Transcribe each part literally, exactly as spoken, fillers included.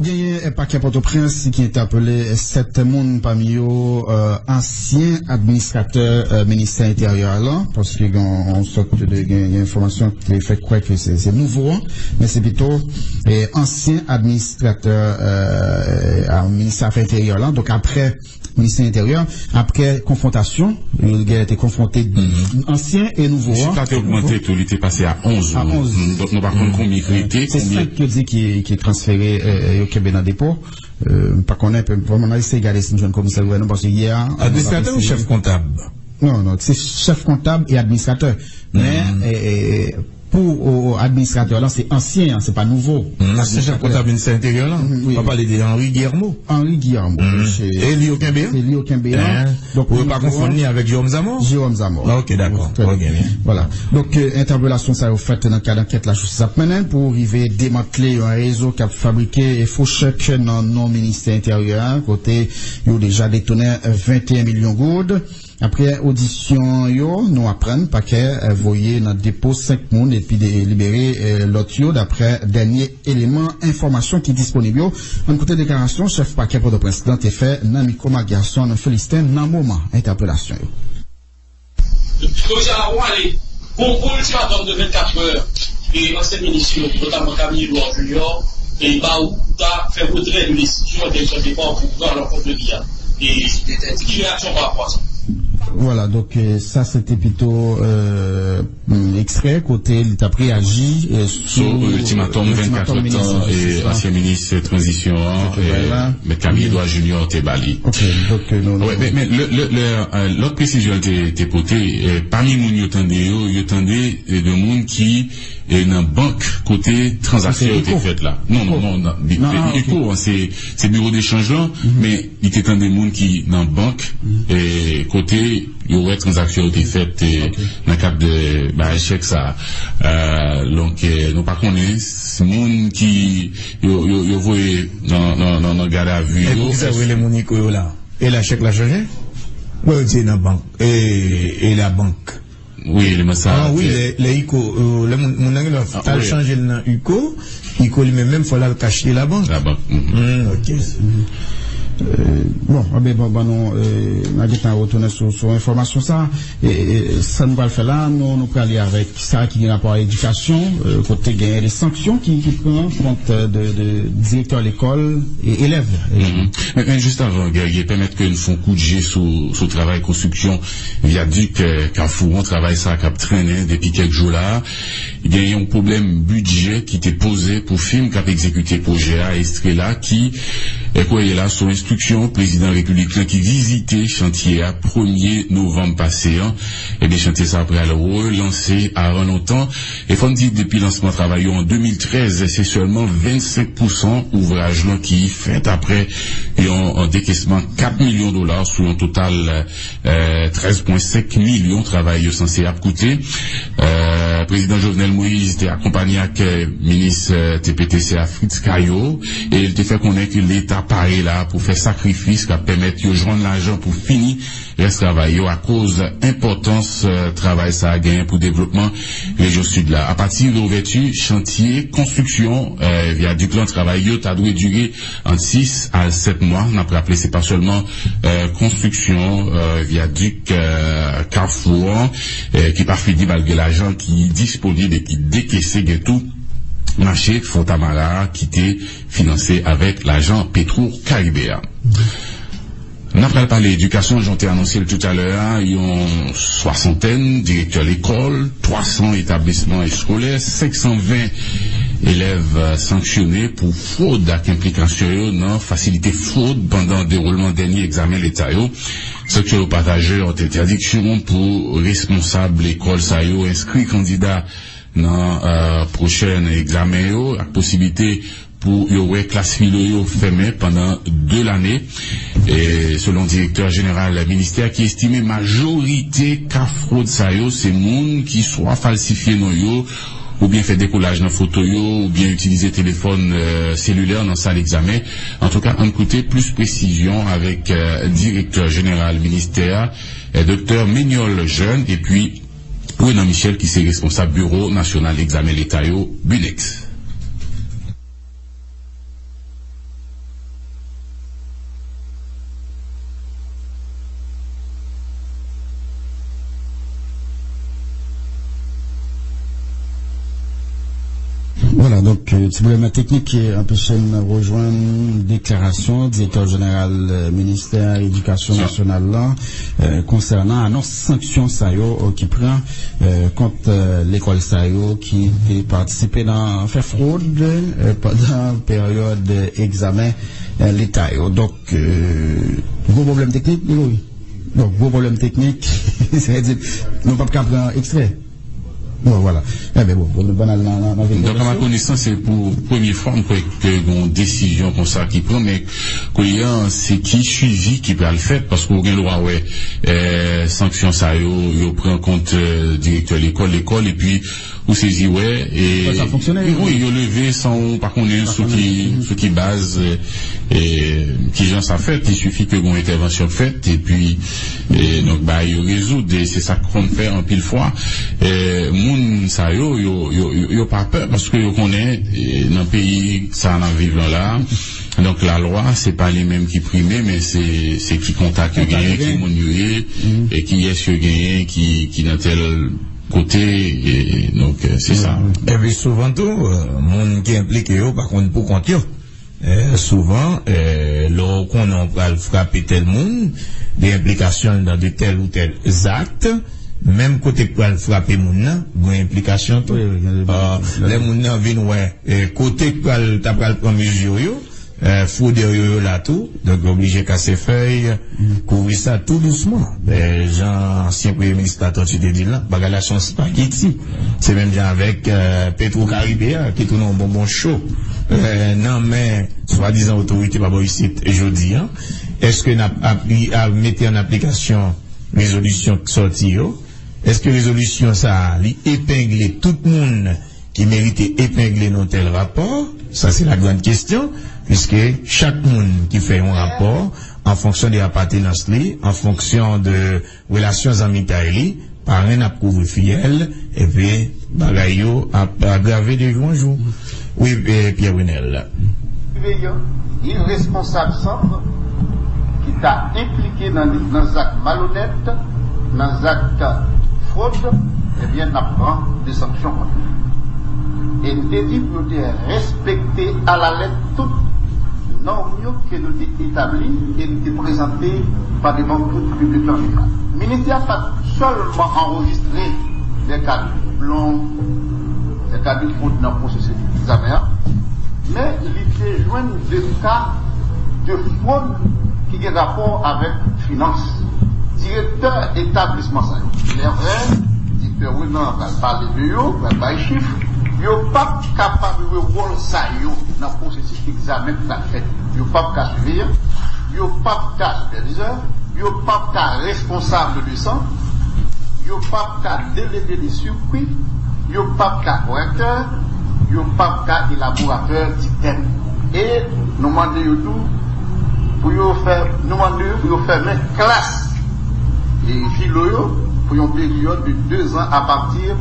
Genyen, eh, pakè Pòtoprens ki entèpele, eh, sèt moun, pami yo, eh, ansyen administratè, eh, ministè enteryè a lan, paske gen yon sòt de, gen, gen enfòmasyon ki fè kwè ke se, se nouvo an, men se pito, eh, ansyen administratè, eh, a ministè afè enteryè a lan. Donk, apre ministè enteryè, apre konfwontasyon, yo genlè te konfwonte ansyen e nouvo an. Chif la te ogmante tou, li te pase a onz. A moun. Onz. Mm, donk, nou pa konn konbyen ki rete, se senk yo di ki, ki transfere, eh, eh, yo kenbe nan depo. Eh, m pa konnen, m ap eseye gade si m jwenn komisè gouvènman, paske yè a, administratè ou chèf kontab? Non, non, se chèf kontab e administratè. Men, eh, eh, pou, o, o, administratè lan, se ansyen an, se pa nouvo. Mm, ansyen chèf kontab ministè enteryè lan. Mm, wi. W ap pale de Henri Guillermo. Henri Guillermo. Mm. E li yo kenbe an? E li yo kenbe an. Donk, pou yo pa konfonn li avèk Jérôme Zamor? Jérôme Zamor. Ah, ok, dakò. Trè byen. Ok, byen. Vwala. Donk, eh, entèpelasyon sa yo fèt nan kad ankèt lajistis ap mennen pou rive demantle yon rezo k ap fabrike, eh, fo chèk nan non ministè enteryè a, kote yo deja detounen venteyen milyon goud. Apre odisyon yo, nou aprann pakè, eh, voye nan depo senk moun epi de, libere, eh, lòt yo, daprè dènye eleman enfòmasyon ki disponib yo. Ann koute deklarasyon chèf pakè Pòtoprens lan te fè nan mikwo Marc Garçon Philistin nan moman entèpelasyon yo. Komisè Laron ale. Gon gwo ultimatum de vennkat è, e ansyen minis yo, notamman Camille Edouard Junior, e ba ou ta fè retrè de lestidyo an direksyon depa pou pran lankont de li a. E ki reyaksyon pa rapò a sa? Vwala, donk, eh, sa se te pito, eh, mm, ekstrè kote li t ap reyaji, eh, sou, sou, eh, ultimatum vennkat è ansyen minis tranzisyon an, eh, Mèt Camille Edouard Junior te ba li. Ok, donk, eh, nou, men, men lè, lè, lè, eh, lòt presizyon l te, te pote, eh, pami moun yo tande yo, yo tande, eh, de moun ki, eh, nan bank kote tranzaksyon yo te fèt la. Non, non, non, non, non, ICO an, se, se biwo dechanj lan, men li te tande moun ki nan bank, eh, kote yo wè tranzaksyon yo te fèt, eh, nan kad de, ba, chèk sa. Eh, donk, eh, nou pa konnen si moun ki yo, yo, yo voye nan, nan, nan, nan gadavi yo. E poukisa yo rele moun ICO yo la? E la chèk la chanje? Mwen yo di nan bank. E, e la bank. Wi, eleman sa. Ah, wi, lè, lè ICO, eh, lè moun, moun nan gen dwa t al chanje l nan ICO, ICO li menm, menm fò l al kach li labank. Labank. Mm, ok. Eh, bon, anben, bon, ban nou, eh, n a gentan retounen sou, sou enfòmasyon sa. E, e, sa nou pral fè la, nou, nou prale avèk sa ki gen rapò a edikasyon, eh, kote genyen de sanksyon ki, ki pran kont, eh, de, de direktè lekòl e elèv. Men, men jis avan, Guerrier, pèmèt ke n fè yon kout je sou, sou travay konstriksyon vyadik, eh, Kafou an, travay sa k ap trennen depi kèk jou la. Gen yon pwoblèm bidjè ki te poze pou fim k ap egzekite pwojè a, Estrela, ki, eh, kwè ye la sou enstriksyon prezidan repiblik lan ki vizite chantye a premye novanm pase an. Ebyen, chantye sa a pral relanse avan lontan. E fò n di, depi lansman travay yo an de mil trèz, se sèlman vennsenk pousan ouvraj lan ki fèt apre yon, yon dekesman kat milyon dola sou yon total, eh, trèz pwen senk milyon travay yo sanse ap koute. Eh, prezidan Jovenel Moïse te akonpanye ak, eh, minis, eh, T P T C a Fritz Caillaux, e l te fè konnen ke Leta pare la pou fè sakrifis k ap pèmèt yo jwenn lajan pou fini rès travay yo akoz enpòtans, eh, travay sa a genyen pou devlopman rejyon Sid la. Apati reouvèti chantye konstriksyon, eh, vyadik lan, travay yo ta dwe dire ant sis a sèt mwa. N ap raple, se pa sèlman, eh, konstriksyon, eh, vyadik, eh, Kafou an, eh, ki pa fini malgre lajan ki disponib e ki dekese, gen tou mache Fontamara a ki te finanse avèk lajan Petro Caribe a. N ap pral pale edikasyon, jan w te anonse l toutalè a, yon swasantèn direktè lekòl, twa san etablisman eskolè, senk san ven elèv, eh, sanksyone pou fwod ak enplikasyon yo nan fasilite fwod pandan dewoulman dènye egzamen leta yo. Sanksyon yo pataje ant entèdiksyon pou responsab lekòl sa yo enskri kandida nan, eh, pwochèn egzamen yo ak posiblite pou yo wè klas filo yo fèmen pandan de lane. E selon direktè jeneral ministè a ki estime majorite ka fwod sa yo se moun ki swa falsifye non yo, oubyen fè dekolaj nan foto yo, oubyen itilize telefòn, eh, selilè nan sal egzamen. Antouka, ann koute plis presizyon avèk, eh, direktè jeneral ministè a, eh, doktè Meniol Jeune, epi Renan Michel, ki se responsab Biwo Nasyonal Egzamen Leta yo, BUNEX. Vwala, donk, euh, ti pwoblèm teknik ki anpeche n rejwenn deklarasyon direktè jeneral, euh, ministè edikasyon nasyonal la, euh, konsènan anons sanksyon sa yo, euh, ki pran, euh, kont, euh, lekòl sa yo ki te patisipe nan fè fwod, euh, pandan peryòd, euh, egzamen, euh, leta yo. Donk, euh, gwo pwoblèm teknik, Gregory. Donk, gwo pwoblèm teknik, sa vle di, nou p ap ka pran ekstrè. Bon, vwala. Enben, bon, bon, nou ban al nan, nan, nan vin. Donk, a ma konesans, se pou premye fwa m kwè ke gen yon desizyon konsa ki pran, men kounye a, se ki swivi ki pral fèt, paske w gen dwa wè, eh, sanksyon sa yo, yo pran kont, eh, direktè lekòl, lekòl, epi ou sezi wè, e, Sa fonksyone, wi, yo leve san ou pa konnen sou ki, sou ki baz, eh, eh, kijan sa fèt. Il sifi ke gen yon entèvansyon fèt, epi, eh, donk, bagay yo rezoud, e se sa k konn fè anpil fwa. Eh, moun sa yo, yo, yo, yo, yo pa pè, paske yo konnen, eh, nan peyi sa n ap viv lan la, donk, lalwa, se pa li menm ki prime, men se, se ki kontak yo genyen, ki moun yo ye, e kiyès yo genyen, ki, ki nan tèl kote, e, donk, eh, se sa. Epi souvan tou, eh, moun ki enplike yo pa konn pou kont yo. Eh, souvan, eh, lè w konnen w pral frape tèl moun, gen enplikasyon l nan de tèl ou tèl zak, menm kote k pral frape moun nan, gen enplikasyon tou. Wi, wi, gen enplikasyon. Ah, lè moun nan vin wè, eh, kote k pral, ta pral pran mezi yo, eh, fwodè yo, yo la tou, donk yo oblije kase fèy, kouvri sa tou dousman. Eh, jan ansyen premye minis Latortue te di l lan, bagay la se yon spageti. Se menm jan avèk, eh, Petro Caribe a, ki tounen yon bonbon cho, eh, nan men swadizan otorite pa bò isit jodi a. Èske n ap apli-, ap mete an aplikasyon rezolisyon k sòti yo? Èske rezolisyon sa a, li epengle tout moun ki merite epengle nan tèl rapò? Sa se la grande question, puisque chak moun ki fè yon rapò, an fonksyon de apartenans li, an fonksyon de relasyon zanmitay li, parenn ap kouvri fiyèl, epi bagay yo ap agrave de jou an jou. Wi, eh, Pierre Renel. Siveye, iresponsab sanp ki ta enplike nan, nan zak malonèt, nan zak fwod, ebyen, n ap pran de sanksyon kont li. E n te di pou yo te respekte alalèt tout nòm yo ke nou te etabli e nou te prezante pa devan tout piblik lan deja. Ministè a pa t sèlman anrejistre de ka de plon, de ka de fwod nan pwosesis egzamen an, men li te jwenn de ka de fwod ki gen rapò avèk finans. Direktè etablisman sa yo, lè vrè, direktè Renan pral pale de yo, pral bay chif, yo p ap kapab jwe wòl sa yo nan pwosesis egzamen k pral fèt. Yo p ap ka siveye, yo p ap ka sipèvizè, yo p ap ka responsab de sant, yo p ap ka delege de sirkwi, yo p ap ka korèktè, yo p ap ka elaboratè di tèm. E nou mande yo tou pou yo fè, nou mande yo pou yo fèmen klas e filo yo pou yon peryòd de de zan apati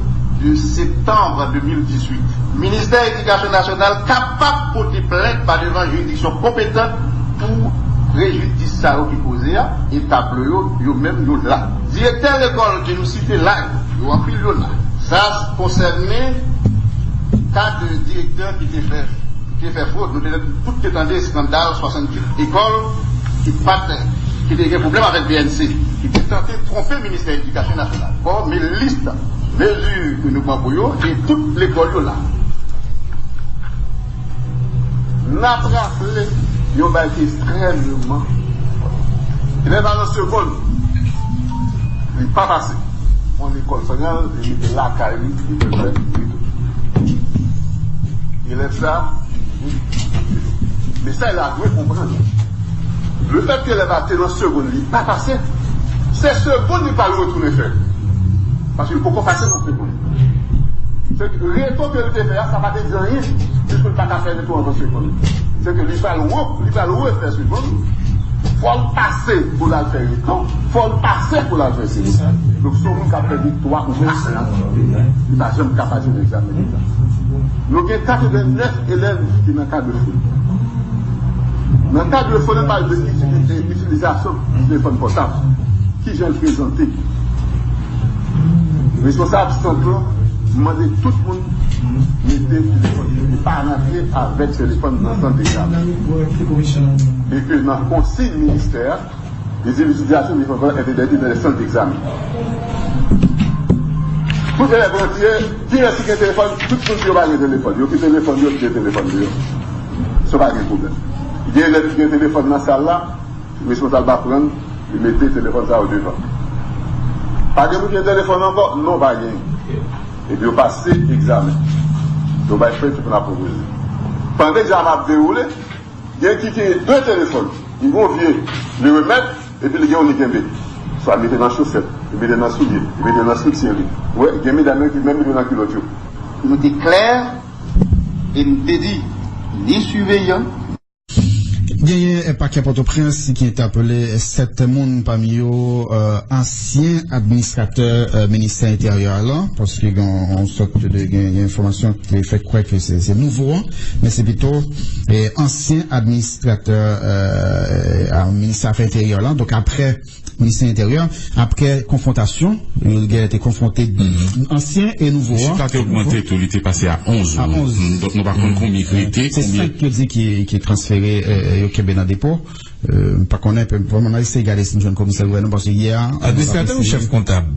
de septanm de mil dizuit. Ministè Edikasyon Nasyonal kapab pote plent pa devan jiridiksyon konpetan pou prejidis sa yo ki koze a, e tablo yo, yo menm, yo la. Direktè lekòl ke nou site la yo, yo anpil yo la. Sa konsène ka de direktè ki te fè, ki te fè fwod. Nou te, tout te tande eskandal swasanntuit ekòl ki pa t, ki te gen pwoblèm avèk B N C, ki te tante twonpe Ministè Edikasyon Nasyonal. Bon, men lis mezi ke nou pran pou yo, e tout lekòl yo la. N ap raple yon bagay ki ekstrèmeman enpòtan. Elèv la nan segonn, li pa pase. Yon lekòl federal, li rete lakay li, li fè fè, li tou. Elèv sa, li vin. Mesaj la dwe konprann. Lefètke elèv la te nan segonn, li pa pase, se segonn li pral retounen fè. Paske li poko pase nan segonn. Se reto ke li te fè a, sa pa te di anyen, piske li pa ka fè reto anvan segonn. Se ke li pral re-, li pral refè segonn. Fò l pase pou l al fè reto. Fò l pase pou l al fè segonn. Donk, se yon moun k ap pèdi twa ou menm senk an. Li pa janm ka pase nan egzamen leta. Nou gen katrevennnèf elèv ki nan ka de fwod. Nan ka de fwod, nou pale de itilize-, itilizasyon telefòn pòtab. Kijan l prezante? Responsab sant lan mande tout moun Mete telefòn yo, pa rantre avèk telefòn nan sant egzamen. E ke nan konsiy ministè a, les utilisateurs des téléphones interdits dans les centres d'examen. Tout elèv rantre, kiyès ki gen telefòn, tout moun di yo pa gen telefòn. Yo ki telefòn yo, ki gen telefòn yo. Sa pa gen pwoblèm. Gen elèv ki gen telefòn nan sal la, responsab la pran, li mete telefòn sa yo devan. Pa gen moun ki gen telefòn ankò? Non, pa gen. Epi yo pase egzamen. Yo bay frè tout moun ap pwopoze. Pandan egzamen ap dewoule, gen ki gen de telefòn. Li gen yon vye, li remèt, epi li gen yon li kenbe. Swa mete nan chosèt, li mete nan soulye, li mete nan soutyen li. Ou wè, gen medam yo ki menm mete nan kilòt yo. Nou te klè, e nou te di, ni siveyan. Genyen, eh, pakè Pòtoprens ki entèpele sèt moun, pami yo, eh, ansyen administratè, eh, ministè enteryè a lan, paske gen yon sòt de, gen, gen enfòmasyon ki te fè kwè ke se, se nouvo an, men se pito, eh, ansyen administratè, eh, a ministè afè enteryè a lan. Donk, apre ministè enteryè, apre konfwontasyon, yo genyen te konfwonte ansyen e nouvo an. Chif la te ogmante tou, li te pase a onz moun. Donk, nou pa konn konbyen ki rete, se senk yo di ki, ki transfere, eh, yo kenbe nan depo. Eh, m pa konnen, m ap eseye gade si m jwenn komisè gouvènman, paske yè a, administratè ou chèf kontab?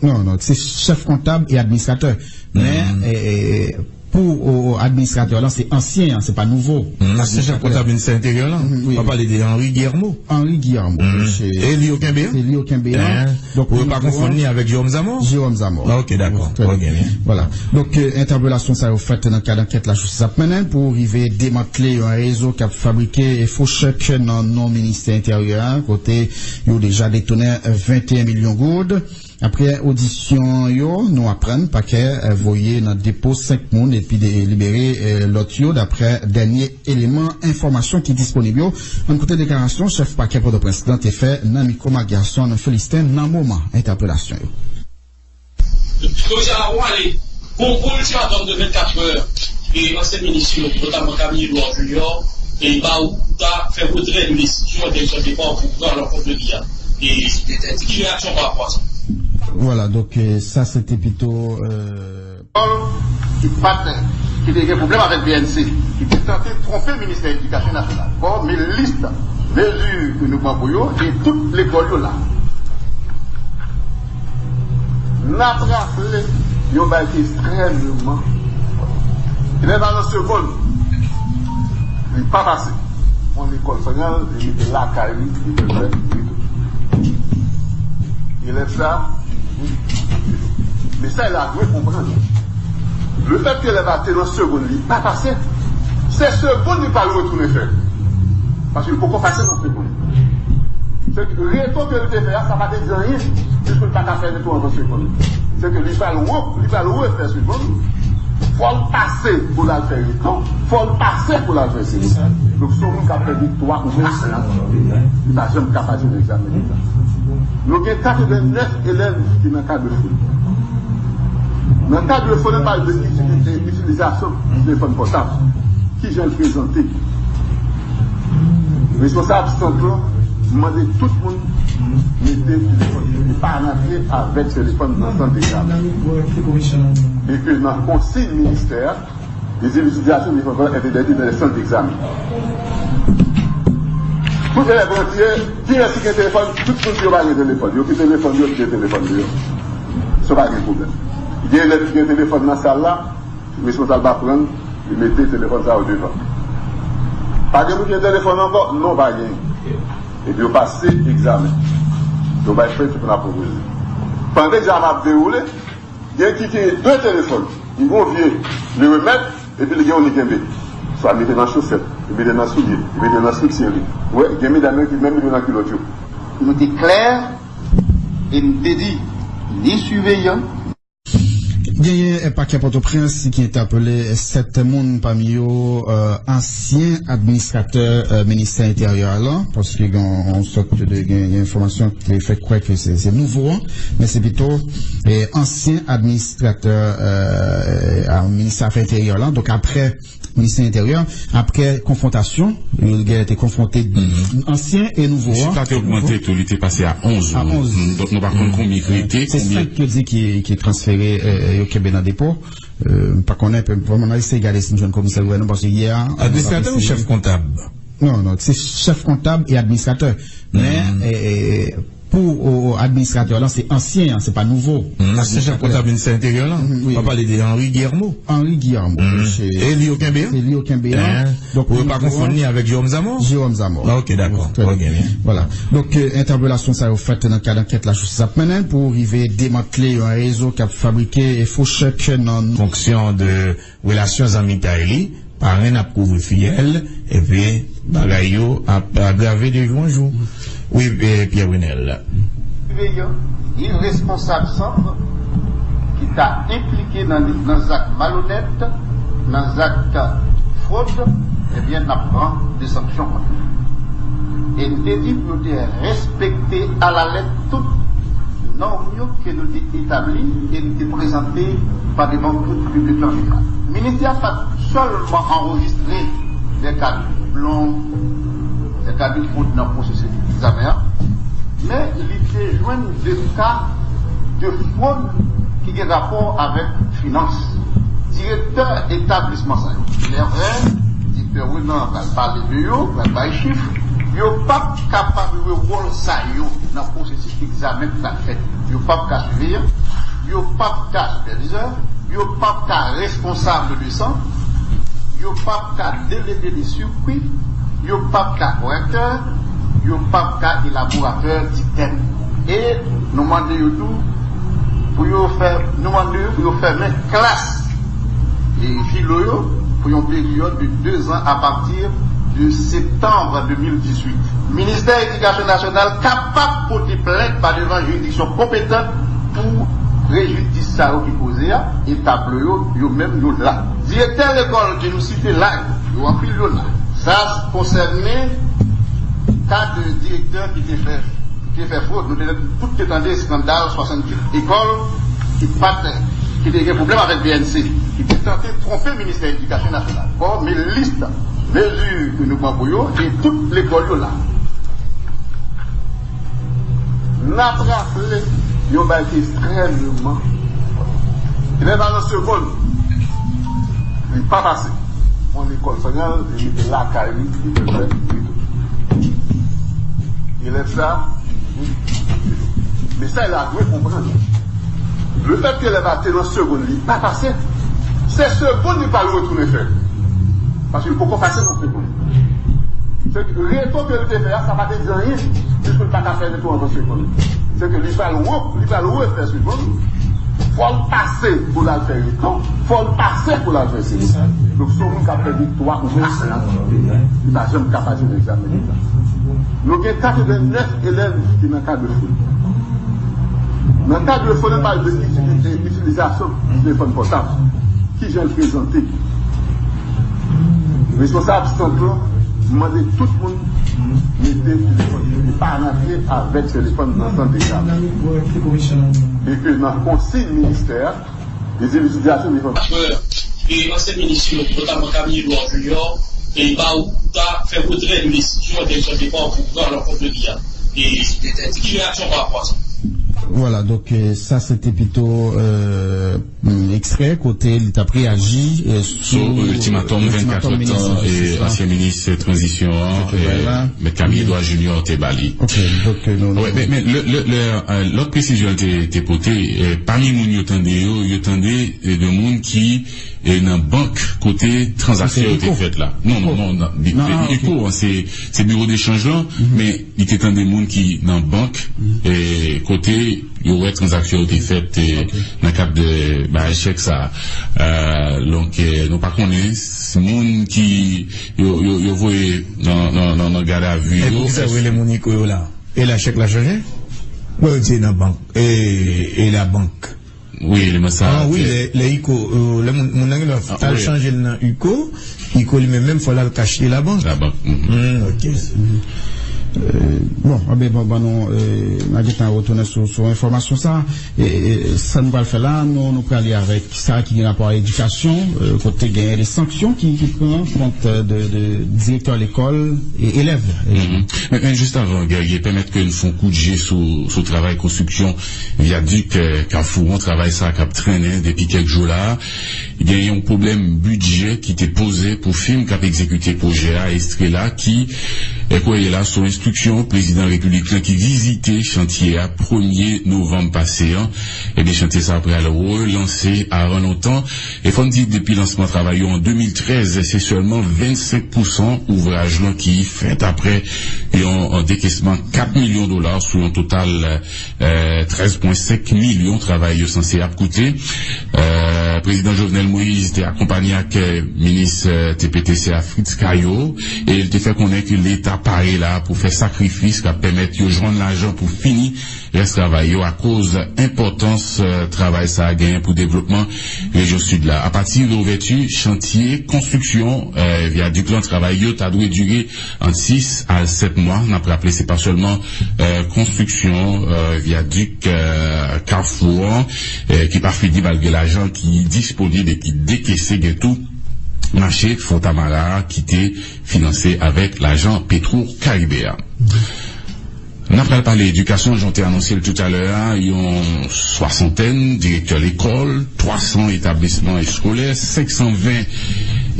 Non, non, se chèf kontab e administratè. Men, eh, eh, pou, o, administratè lan, se ansyen an, se pa nouvo. Ansyen chèf kontab ministè enteryè lan. Wi. W ap pale de Henri Guillermo. Henri Guillermo. E li yo kenbe an? Se li yo kenbe an. Donk, pou yo pa konfonn li avèk Jérôme Zamor? Jérôme Zamor. Ah, ok, dakò. Trè byen. Vwala. Donk, eh, entèpelasyon sa yo fèt nan kad ankèt lajistis ap mennen pou rive demantle yon rezo k ap fabrike fo chèk nan non ministè enteryè a, kote yo deja detounen venteyen milyon goud. Apre odisyon yo, nou aprann pakè, eh, voye nan depo senk moun epi de, libere, eh, lòt yo, daprè dènye eleman enfòmasyon ki disponib yo. Ann koute deklarasyon chèf pakè Pòtoprens lan te fè nan mikwo Marc Garçon Philistin nan moman entèpelasyon yo. Komisè Laron ale. Gon gwo ultimatum de vennkat è, e ansyen minis yo, notamman Camille Edouard Junior, e ba ou pou ta fè retrè de lestri an direksyon depa pou pran lankont de li a. E ki reyaksyon pa rapò a sa? Vwala, donk, eh, sa se te pito, eh, ki pa t, ki te gen pwoblèm avèk B N C, ki te tante twonpe Ministè Edikasyon Nasyonal. Bon, men lis mezi ke nou pran pou yo, e tout lekòl yo la. N ap raple yon bagay ki ekstrèmeman enpòtan. Elèv la nan segonn, li pa pase. Yon lekòl federal, li mete lakay li, li fè fè, li tou. Elèv sa, mesaj la dwe konprann. Lefètke elèv la te nan segonn, li pa pase, se segonn li pral retounen fè. Paske li poko pase nan segonn. Se reto ke li te fè a, sa pa te di anyen, piske li pa ka fè reto anvan segonn. Se ke li pral re-, li pral refè segonn. Fò l pase pou l al fè reto. Fò l pase pou l al fè segonn. Donk, se yon moun k ap pèdi twa ou kat an, li pa janm ka pase nan egzamen leta. Nou gen katrevennnèf elèv ki nan ka de foli. Nan ka de foli, nou pale de itilite, itilizasyon telefòn pòtab. Kijan l prezante? Responsab sant lan mande tout moun mete telefòn yo, pa rantre avèk telefòn nan sant egzamen. E ke nan konsiy ministè a, les utilisations des téléphones interdits dans les centres d'examen. Tout elèv rantre, kiyès ki gen telefòn, tout moun di yo pa gen telefòn. Yo ki telefòn yo, ki gen telefòn yo. Sa pa gen pwoblèm. Gen elèv ki gen telefòn nan sal la, responsab la pran, li mete telefòn sa yo devan. Pa gen moun ki gen telefòn ankò? Non, pa gen. Epi yo pase egzamen. Yo bay frè tout moun ap pwopoze. Pandan egzamen ap dewoule, gen ki gen de telefòn. Li gen yon vye, li remèt, epi li gen yon li kenbe. Swa mete nan chosèt, li mete nan soulye, li mete nan soutyen li. Ou wè, gen medam yo ki menm mete nan kilòt yo. Nou te klè, e nou te di, ni siveyan. Genyen, eh, pakè Pòtoprens ki entèpele sèt moun, pami yo, eh, ansyen administratè, eh, ministè enteryè a lan, paske gen yon sòt de, gen, gen enfòmasyon ki te fè kwè ke se, se nouvo an, men se pito, eh, ansyen administratè, eh, a ministè afè enteryè a lan. Donk, apre ministè enteryè, apre konfwontasyon, yo genyen te konfwonte ansyen e nouvo an. Chif la te ogmante tou, li te pase a onz moun. Donk, nou pa konn konbyen ki rete, se senk yo di ki, ki transfere, eh, Yo kenbe nan depo. Euh, m pa konnen, pou mwen, mwen eseye gade si m jwenn komisè gouvènman, paske yè a, administratè ou chèf kontab? Non, non, se chèf kontab e administratè. Men, eh, eh, pou, o, administratè lan, se ansyen an, se pa nouvo. Ansyen chèf kontab ministè enteryè lan. Mhm, wi, wi. W ap pale de Henri Guillermo. Henri Guillermo. Mhm. E li yo kenbe an? Se li yo kenbe an. Donk, ou pa konfonn li avèk Jérôme Zamor? Jérôme Zamor. Ah, ok, dakò. Trè byen. Ok, byen. Vwala. Donk, euh, entèpelasyon sa yo fèt nan kad ankèt lajistis ap mennen pou rive demantle yon rezo k ap fabrike fo chèk nan fonksyon de relasyon zanmitay li, parenn ap kouvri fiyèl, epi bagay yo ap agrave de jou an jou. Wi, eh, Pierre Renel. Siveyan, iresponsab sant ki ta enplike nan, nan zak malonèt, nan zak fwod, ebyen, n ap pran de sanksyon kont li. E n te di pou yo te respekte alalèt tout nòm yo ke nou te etabli e nou te prezante pa devan tout piblik lan jeneral. Ministè a pa t sèlman anrejistre de ka de blon, de ka de fwod nan pwosesis egzamen an, men li te jwenn de ka de fwod ki gen rapò avèk finans. Direktè etablisman sa yo, Lèvrè, direktè Renan pral pale de yo, pral bay chif, yo p ap kapab jwe wòl sa yo nan pwosesis egzamen k pral fèt. Yo p ap ka siveyan, yo p ap ka sipèvizè, yo p ap ka responsab de sant, yo p ap ka delege de sikwi, yo p ap ka korèktè, yo p ap ka elaboratè di tèm. E nou mande yo tou pou yo fè, nou mande yo pou yo fèmen klas e filo yo pou yon peryòd de de zan apati de septanm de mil dizuit. Ministè Edikasyon Nasyonal kapab pote plent pa devan jiridiksyon konpetan pou prejidis sa yo ki koze a, e tablo yo, yo menm yo la. Direktè lekòl ke nou site la yo, yo anpil yo la. Sa konsène ka de direktè ki te fè, ki te fè fwod. Nou te, tout te tande eskandal swasanntuit ekòl ki pa t, ki te gen pwoblèm avèk B N C, ki te tante twonpe Ministè Edikasyon Nasyonal. Bon, men lis mezi ke nou pran pou yo, e tout lekòl yo la. N ap raple yon bagay ki ekstrèmeman enpòtan. Elèv a nan segonn, li pa pase. Yon lekòl federal, li mete lakay li, li fè fè, li tou. Elèv sa, mesaj la dwe konprann. Lefètke elèv a te nan segonn, li pa pase, se segonn li pral retounen fè. Paske li poko pase nan segonn. Se ke reto ke li te fè a, sa pa te di anyen, piske li pa ka fè reto an nan segonn. Se ke li pral re-, li pral refè segonn. Fò l pase pou l al fè reto, fò l pase pou l al fè segonn. Donk, se yon moun k ap pèdi twa ou kat an, li pa janm ka pase nan egzamen leta. Nou gen katrevennnèf elèv ki nan ka de fwod. Nan ka de fwod, nou pale de itilize, itilizasyon telefòn pòtab. Kijan l prezante? Responsab sant lan mande tout moun mete telefòn, e pa rantre avèk telefòn nan sant egzamen. E ke nan konsiy ministè a, li di itilizasyon telefòn. E ansyen minis yo, notamman Camille Edouard Junior, e ba ou ta fè retrè de desizyon direksyon depa pou pran lankont de li a. E ki reyaksyon pa rapò a sa? Vwala, donk, euh, sa se te pito, euh, mm, ekstrè kote li t ap reyaji, euh, sou, sou, euh, ultimatum vennkat èdtan, euh, ansyen minis tranzisyon an, euh, Mèt Camille Edouard Junior te ba li. Ok, donk, euh, nou, wi, men, men lè, lè, lè, euh, lòt presizyon l te, te pote, euh, pami moun yo tande yo, yo tande, euh, de moun ki, euh, nan bank kote tranzaksyon yo te fèt la. Non, non, non, non, li, non, li, ah, ok. Eco, se, se biwo dechanj lan, men li te tande moun ki nan bank, eh, kote yo wè tranzaksyon yo te fèt, eh, nan kad de bay chèk sa. Eh, donk, eh, nou pa konnen si moun ki yo, yo, yo voye nan, nan, nan, nan gadavi yo. E poukisa yo rele moun Eco yo la? E la chèk la chanje? Mwen yo di nan bank. E, e la bank. Wi, eleman sa. Ah, wi, lè, lè Eco, euh, lè moun, moun nan gen dwa t al chanje l nan Eco, Eco li menm, menm fò l al kache labank. Labank, mhm. Hmm, ok. Bon, anben, bon, ban nou, n a gentan retounen sou, sou enfòmasyon sa. E, e, sa nou pral fè la, nou, nou prale avèk sa ki gen rapò a edikasyon, e, kote genyen de sanksyon ki, ki pran kont, e, de, de direktè lekòl e elèv. Men, men jis avan, Guerrier, pèmèt ke n fè yon kout je sou, sou travay konstriksyon vyadik, e, Kafou an, travay sa k ap trennen depi kèk jou la. Gen yon pwoblèm bidjè ki te poze pou fim k ap egzekite pwojè a, Estrela, ki, e, kwè la, sou enstriksyon prezidan repiblik lan ki vizite chantye a premye novanm pase an. Ebyen, chantye sa a pral relanse avan lontan. E fò n di, depi lansman travay yo an de mil trèz, se sèlman vennsenk pousan ouvraj lan ki fèt apre yon, yon dekesman kat milyon dola sou yon total, e, trèz pwen senk milyon travay yo sanse ap koute. E, prezidan Jovenel Moïse te akonpanye ak, e, minis, e, T P T C a Fritz Caillaux, e l te fè konnen ke Leta pare la pou fè sakrifis k ap pèmèt yo jwenn lajan pou fini rès travay yo akoz enpòtans, e, travay sa a genyen pou devlopman rejyon Sid la. Apati reouvèti chantye konstriksyon, e, vyadik lan, travay yo ta dwe dire ant sis a sèt mwa. N ap raple, se pa sèlman, e, konstriksyon, e, vyadik, e, Kafou an, e, ki pa fini malgre lajan ki disponib e ki dekese, gen tou mache Fontamara a ki te finanse avèk lajan Petro Caribe a. N ap pral pale edikasyon, jan w te anonse l toutalè a, yon swasantèn direktè lekòl, twa san etablisman eskolè, senk san ven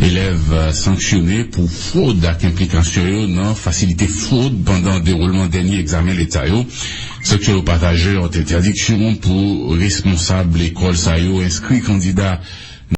elèv, e, sanksyone pou fwod ak enplikasyon yo nan fasilite fwod pandan dewoulman dènye egzamen leta yo. Sanksyon yo pataje ant entèdiksyon pou responsab lekòl sa yo enskri kandida